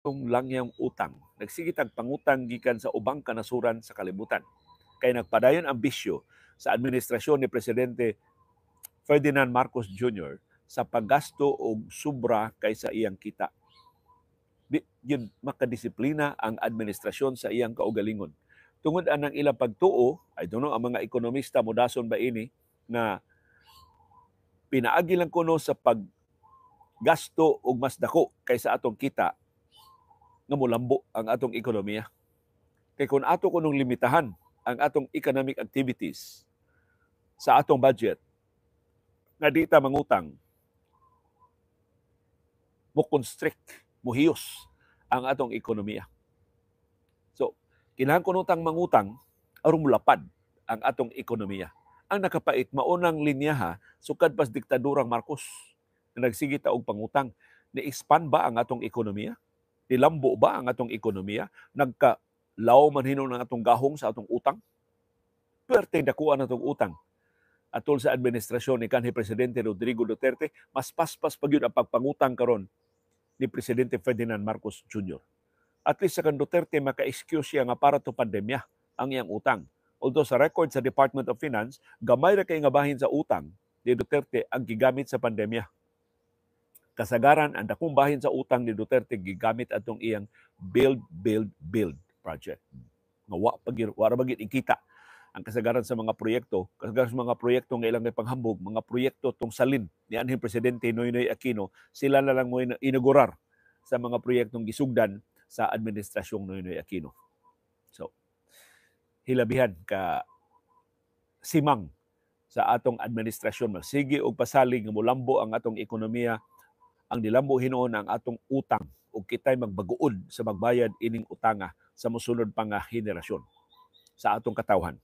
Atong langyang utang. Nagsige tag pangutang gikan sa ubang kanasuran sa kalibutan. Kay nagpadayon ang bisyo sa administrasyon ni Presidente Ferdinand Marcos Jr. sa paggasto og sobra kaysa iyang kita. Di gyud makadisiplina ang administrasyon sa iyang kaugalingon. Tungod anang ilang pagtuo, I don't know, ang mga ekonomista modason ba ini nga pinaagi lang kuno sa paggasto og mas dako kaysa atong kita nga molambo ang atong ekonomiya. Kay kung ato kunong limitahan ang atong economic activities sa atong budget nga di ta mangutang, mo constrict, mohiyos ang atong ekonomiya. So, kinahanglan kuno tang mangutang aron molapad ang atong ekonomiya. Ang nakapait, maunang linyaha sukad pas diktadurang Marcos na nagsige ta og pangutang. Ni-expand ba ang atong ekonomiya? Nilambo ba ang atong ekonomiya? Nagka-law man hinuon ang atong gahong sa atong utang? Perteng dakuan atong utang. Atol sa administrasyon ni kanhi Presidente Rodrigo Duterte, mas paspas pa gyud ang pagpangutang karon ni Presidente Ferdinand Marcos Jr. At least sa kan Duterte, maka-excuse siya nga para to pandemya ang iyang utang. Although sa record sa Department of Finance, gamay ra kay nga bahin sa utang ni Duterte ang gigamit sa pandemya. Kasagaran, ang dakong bahin sa utang ni Duterte gigamit atong iyang Build, Build, Build project. Nga wa pa gyud, wa ra ba gyud ikita ang kasagaran sa mga proyekto, kasagaran sa mga proyekto nga ilang panghambog, mga proyekto tong salin ni anhing Presidente Noynoy Aquino, sila na lang mo inaugurar sa mga proyektong gisugdan sa administrasyong Noynoy Aquino. So, hilabihan ka simang sa atong administrasyon, magsige og pasalig nga molambo ang atong ekonomiya. Ang nilambo hinuon ang atong utang ug kitay magbaguod sa magbayad ining utanga sa mosunod pa nga henerasyon sa atong katawhan.